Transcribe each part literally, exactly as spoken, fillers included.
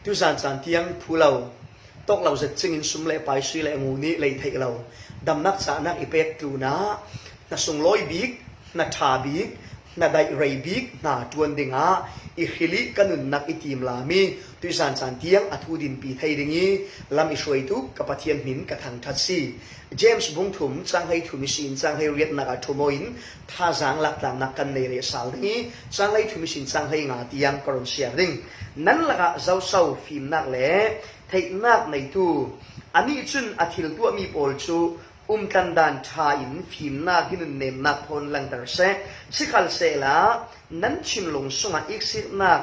Tuzan caan tiang phu lo, tawk lo zet cingin sum le pai sui le ngu nih lei theih lo, damnak cahnak i pek tlunah hna sunglawi bik, hna ṭha bik, hna daih rei bik hna ṭuan dingah i hril i ka nunnak i tim lami tuzan caan tiang a thu dinpi thei ding i lam i hruai tuk ka Pathian hmin ka thangṭhat si. James bung thum cang hlei thum ihsin cang hlei riatnak ah ṭhum aw in thazaang laktlannak kan nei leh sal ding i cang hlei thum ihsin cang hlei nga tiang ka run siar ding. Nan lakah zoso fimnak le theihnak neitu, anih cun a thil tuahmi pawl cu umtlandan ṭha in fimnak hi nunnemnak thawn langter seh. Sikhalsehla nan thinlung sungah iksiknak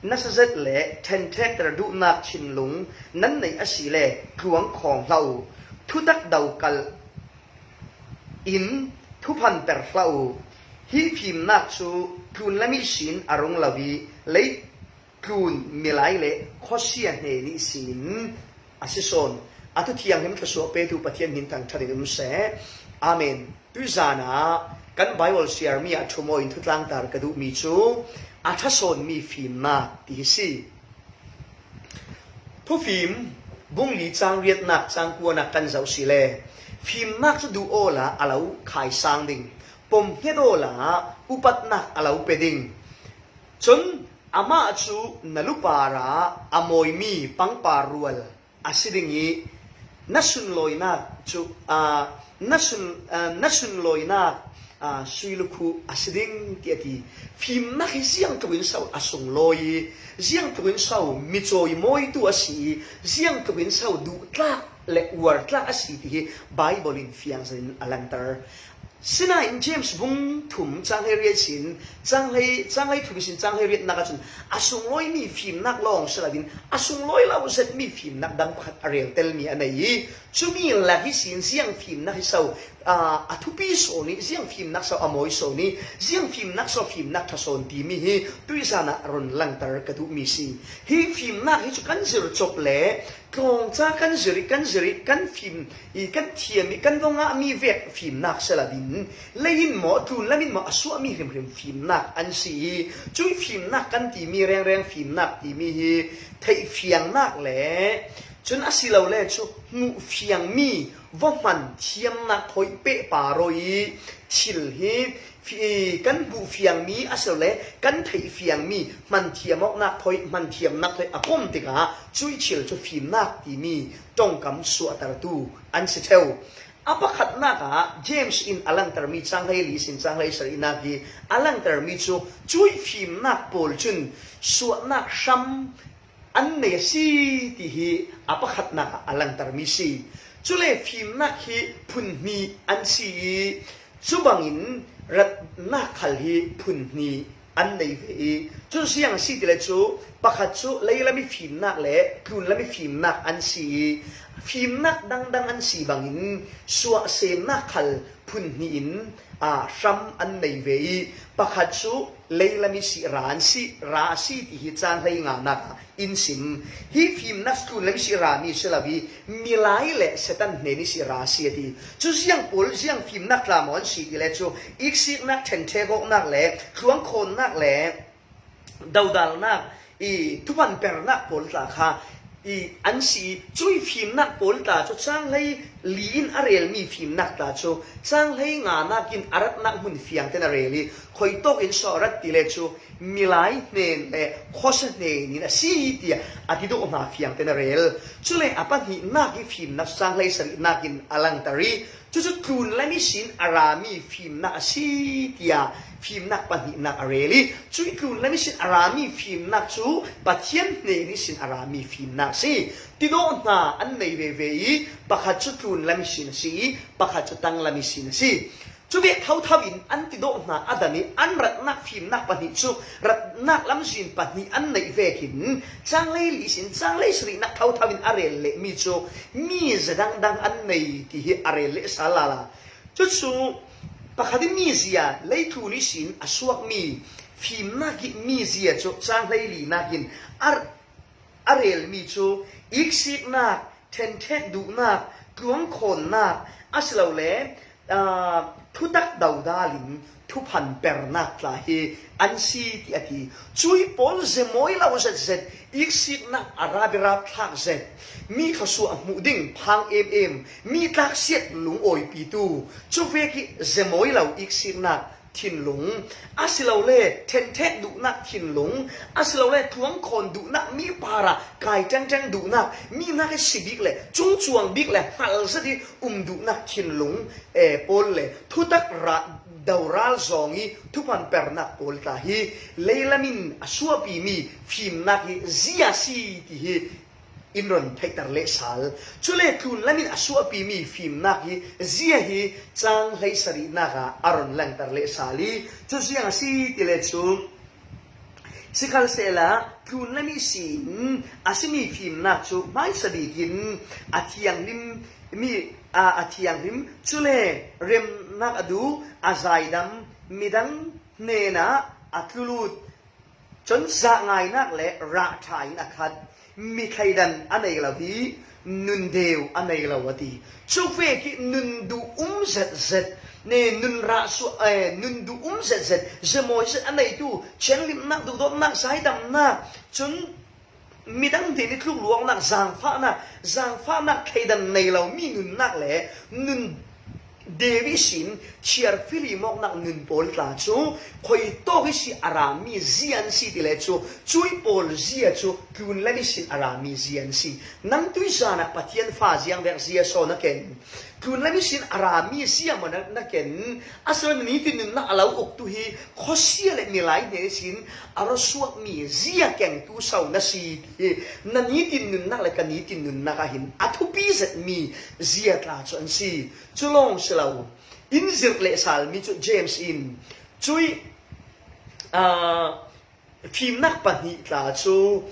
nasa zet le ṭhenṭhekter duhnak thinlung nan neih asile tluang khawng hlah u. Thutak dokalh in thuphanper hlah u. Hi fimnak cu tlun lam ihsin a rung lo i lei tlun milai le khuasia hnen ihsin a si sawn. A thu thianghlim thluasuah petu Pathian hmin thangṭhat in um seh. Amen. Tuizan ah kan Bible siarmi ah ṭhum aw in thutlangtar ka duhmi cu a ṭha sawnmi fimnak ti hi si. Thufim bung li cang riatnak cang kuanak kan zoh si le fimnak cu duh awla a lo khaisang ding, pom hnget awla upatnak a lo pe ding. Cun amah cu na lupar ah a mawimi pangpar rual a si ding i na sunlawinak cu, aa, na sun, aa, na sunlawinak, aa, sui lukhu a si ding, tiah ti. Fimnak hi ziangtluk in so a sunglawi i, ziangtluk in so micawi mawitu a si i, ziangtluk in so duhtlak le uartlak a si ti hi Bible in fiang zet in a langhter. Sinain James bung thum cang hlei riat sin, cang hlei, cang hlei thum sin, cang hlei riatnak ahcun a sunglawimi fimnak lawng si loin a sunglawi lo zetmi fimnak dang pakhat a rel telmi a nei i, cumi lak ihsin ziang fimnak hi so, aa, a thupi sawn i, ziang fimnak so a mawi sawn i, ziang fimnak so fimnak ṭha sawn timi hi tuizan ah run langhter ka duhmi si. Hi fimnak hi cu kan zir cawk le tlawng ca kan zir i, kan zir i, kan fim i, kan thiam i, kan va ngahmi vek fimnak si loin, lei in maw, tlun lam in maw a suahmi hrimhrim fimnak an si i, cui fimnak kan timi rengreng fimnak timi hi theihfiangnak le cun asilole cu hmuhfiangmi va hman thiamnak thawi pehpar aw i, thil hi fi-, kan hmuhfiangmi asilole kan theihfiangmi hmanthiam awknak thawi, hmanthiamnak thawi a pom tikah cui thil cu fimnak timi ṭongkam suahtertu an si ṭheu. A pakhatnak ah James in a langhtermi cang hlei li sin cang hlei sarihnak hi a langhtermi cu cui fimnak pawl cun suahnak hram an nei a si ti hi a pakhatnak ah a langhtermi si. Cule fimnak hi phun hnih an si i, cu bangin ratnak khal hi phun hnih an nei ve i, cu ziang a si ti le cu pakhat cu leilam i fimnak le tlunlam i fimnak an si i, fimnak dangdang an si bangin suahsemnak khal phun hnih in, aa, hram an nei ve i, pakhat cu leilam i si ra an si, ra a si ti hi cang hlei nganak ah in sim. Hi fimnak tlunlam i si rami si lo i, milai le Satan hnen i si ra a si a ti. Cu ziang pawl, ziang fimnak tla maw an si ti le cu, iksiknak, ṭhenṭhek awknak le tluangkhawnnak le dodalnak i thuphanpernak pawl tla kha i an si i, cui fimnak pawl tla cu cang hlei li in a relmi fimnak tla cu cang hlei nganak in a ratnak hmun fiang ten a rel i, khuitawk in so a rat ti le cu milai hnen le khuasa hnen in a si tiah a ti dawh hna fiang ten a rel. Cule a pahnihnak i fimnak cang hlei sarihnak in a langter i, cucu tlunlam ihsin a rami fimnak a si tiah fimnak pahnihnak a rel i, cui tlunlam ihsin a rami fimnak cu Pathian hnen ihsin a rami fimnak a si. Tidawh hna an nei veve i, pakhat cu tlunlam ihsin a si i, pakhat cu tanglam ihsin a si. Cu ve thotho in an tidawh hna a dan i an ratnak fimnak pahnih cu ratnak lamzin pahnih an neih vekin cang hlei li sin cang hlei sarihnak thotho in a rel lehmi cu mi za dangdang an nei ti hi a rel leh sal lala. Cucu pakhat i mizia leitlun ihsin a suakmi fimnak i mizia cu cang hlei linak in a a relmi cu iksiknak, ṭhenṭhek duhnak, tluangkhawnnak, asilole aa, thutak dodalin thuphan pernak tla hi an si ti a ti. Cui pawl zemawi lo zetzet, iksiknak a rabirap thlak zet, mi thluasuah hmuh ding phang emem, mi tlaksiat lungawipitu, cuvek ih zemawi lo iksiknak thinlung, asilole thenthek duhnak thinlung, asilole tluangkhawn duhnak, mi parah kai ṭengṭeng duhnak, mi nak ih si bik le cungcuang bik le hngal zet ih um duhnak thinlung, eh, pawl le thutak ra-, doral zawng ih thuphan pernak pawl tla hi leilam in a suahpimi fimnak hi zia a si ti hi in run theihter lehsal. Cule tlunlam in a suahpimi fimnak hi zia hi cang hleisarihnak ah a run langter lehsal ih, cu ziang a si ti le cu, sikhalsehla tlunlam ihsin a simi fimnak cu hmaisa bikin a thianghlim mi, a, a thianghlim, cule remnak a duh, a zaidam, midang hnenah a tlulut, cun zahngainak le rah ṭha in a khat, mi thleidan a nei lo ih nun deu a nei lo a ti. Cuvek ih nun duh um zetzet, ne, nun rah suah, eh, nun duh um zetzet, zemawi zet a neitu, thianghlimnak, duhdawtnak, zaidamnak, cun midang hnen ih tluk luangnak, zaangfahnak, zaangfahnak thleidan nei lo mi nunnak le nun deu ihsin thiarfihlim awknak nun pawl tla cu khuitawk ihsi a rami zia an si ti le cu, cui pawl zia cu tlunlam ihsin a rami zia an si. Nang tuizan ah Pathian fa ziangvek zia saw na ken? Tlunlam ihsin a rami zia maw na, na ken? Asinain na nitin nunnak a lo uktu hi khuasia le milai hnen ihsin a ra suakmi zia kengtu so na si ti hi na nitin nunnak le ka nitin nunnak ah hin a thupi zetmi zia tla cu an si. Cu lawng si lo, in zirh lehsalmi cu James in cui, aa, fimnak pahnih tla cu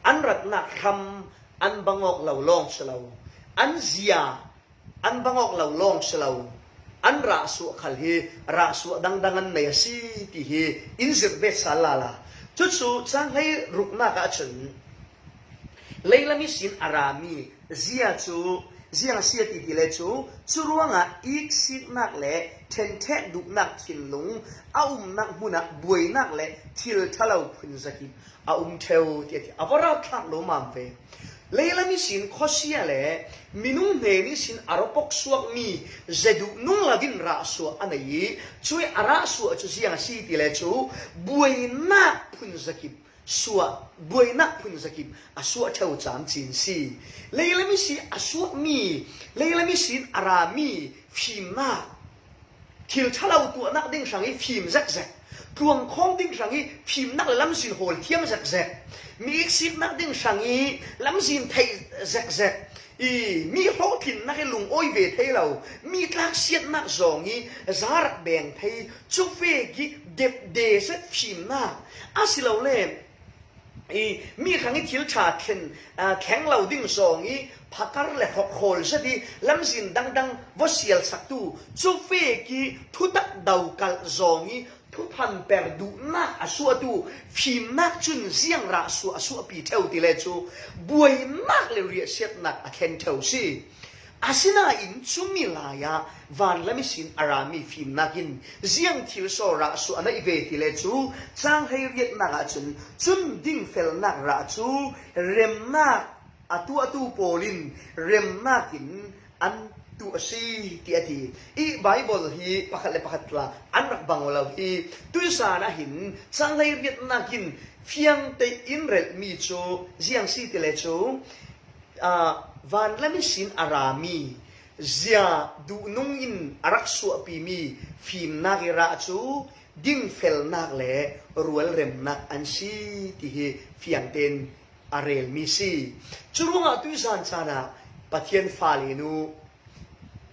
an ratnak hram an bang awk lo lawng si lo, an zia an bang awk lo lawng si lo, an rah suah khal hi rah suah dangdang an nei a si ti hi in zirh bet sal lala. Cucu cang hleiruknak ah cun leilam ihsin a rami zia cu ziang a si a ti ti le cu, cu ruangah iksiknak le ṭhenṭhek duhnak thinlung a umnak hmunah buainak le thil ṭhalo phunzakip a um ṭheu ti a ti. A va rap thlak lo mam ve. Leilam ihsin khuasia le minung hnen ihsin a ra pok suakmi zeduh nung lo in rah suah a nei ih, cui a rah suah cu ziang a si ti le cu, buainak phunzakip suah, buainak phunzakip a suah ṭheu caan cin si. Leilam ihsin a suahmi, leilam ihsin a rami fimnak, thil ṭhalo tuahnak ding hrang ih fim zekzek, tluangkhawng ding hrang ih fimnak le lamzin hawl thiam zekzek, mi iksiknak ding hrang ih lamzin theih zekzek, ih, mi hlawhtlinnak ih lungawi ve thei lo, mi tlaksiatnak zawng ih za rak beng thei, cuvek ih depde zet fimnak, asilole ih, mi hrang ih thil ṭha thlen, aa, thleng lo ding zawng ih phakar le hrawkhawl zet ih lamzin dangdang va sialsaktu, cuvek ih thutak dokalh zawng ih thuphan per duhnak a suahtu fimnak cun ziang rah suah a suahpi ṭheu ti le cu, buainak le riahsiatnak a thlen ṭheu si. Asinain cumi lai-ah vanlam ihsin a rami fimnak in ziang thil saw rah suah a neih ve ti le cu, cang hleiriatnak ahcun cun dingfelnak rah cu remnak a tuahtu pawl in remnak in an tuah a si, ti a ti. Ih Baibal hi pakhat le pakhat tla an rak bang aw lo hi. Tuizan ah hin cang hleiriatnak in fiang tein relhmi cu ziang si ti le cu, aa, vanlam ihsin a rami zia duhnung in a rak suahpimi fimnak ih rah cu dingfelnak le rualremnak an si ti hi fiang tein a relmi si. Cu ruangah tuizan caan ah Pathian fale nu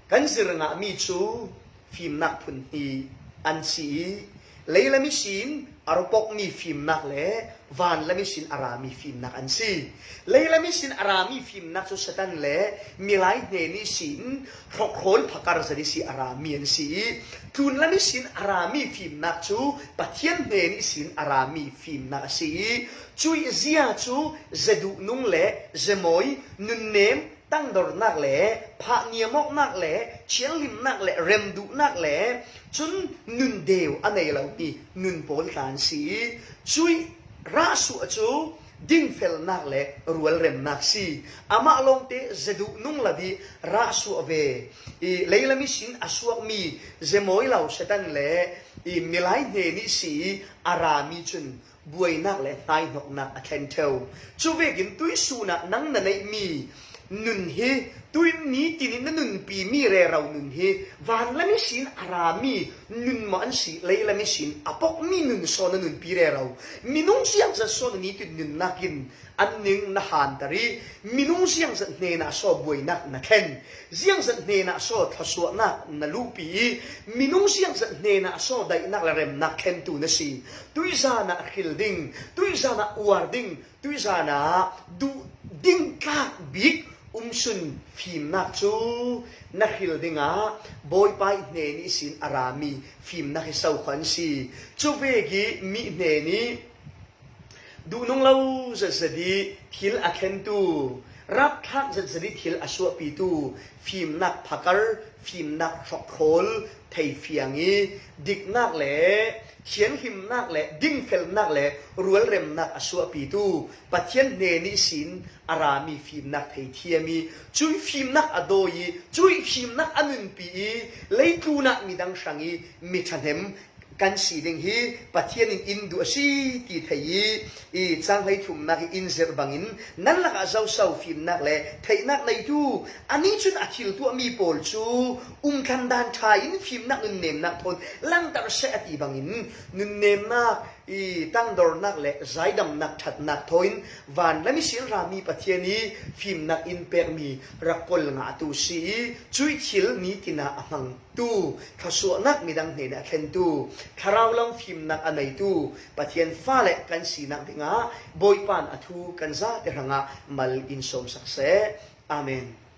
kan zir ngahmi cu fimnak phun hnih an si ih, leilam ihsin a ra pokmi fimnak le vanlam ihsin a rami fimnak an si. Leilam ihsin a rami fimnak cu Satan le milai hnen ihsin hrawkhawl phakar zet ihsi a rami an si ih, tlunlam ihsin a rami fimnak cu Pathian hnen ihsin a rami fimnak a si ih, cuih zia cu zeduhnung le zemawi, nunnem, tangdornak le phahniamawknak le thianhlimnak le remduhnak le cun nun deu a nei lomi nun pawl tla an si i, cuih rahsuah cu dingfelnak le rualremnak si. Amah lawngte zeduh nung lo dih rahsuah ve. I leilam ihsin a suakmi zemawi lo Satan le i milai hnen ihsi i a rami cun buainak le hnaihnoknak a thlen ṭheu. Cuvekin tuihsun ah nang na neihmi nun hi, tuih nitin in na nunpimi rero nun hi, vanlam ihsin a rami nun maw an si, leilam ihsin a pokmi nun saw na nunpi rero? Minung ziangzat saw na nitin nunnak in an ning na hanter i, minung ziangzat hnenah saw buainak na thlen, ziangzat hnenah saw thluasuahnak na luhpi i, minung ziangzat hnenah saw daihnak le remnak thlentu na si. Tuihzan ah hril ding, tuihzan ah uar ding, tuihzan ah duh ding tlak bik umsun fimnak cu na hril dingah Bawipa i hnen ihsin a rami fimnak hi so khuan si. Cuvek i mi hnen i duhnung lo zetzet i thil a thlentu, rapthlak zetzet i thil a suahpitu, fimnak phakar, fimnak hrokkhawl thei fiang i, diknak le thianhlimnak le dingfelnak le rualremnak a suahpitu Pathian hnen ihsin a rami fimnak thei thiam i, cuih fimnak a dawi i, cuih fimnak a nunpi i, leitlun ah midang hrang i mi ṭhahnem kan si ding hi Pathian in in duh a si ti thei i, i cang hleithumnak i in zirh bangin nan lakah zoso fimnak le theihnak neitu, anih cun a thil tuahmi pawl cu umthlan dan ṭha in fimnak nunnemnak thawn langhter seh a ti bangin nunnemnak i tangdornak le zaidamnak ṭhatnak thawn vanlam ihsin rami Pathian i fimnak in pekmi rak kol ngahtu si i, cuih thil nitin ah a hmang tu, thluasuahnak midang hnenah a thlentu, thlarau lam fimnak a neitu Pathian fale kan sinak dingah Bawipa in a thu kan zate hrangah mal in sawmsak seh. Amen.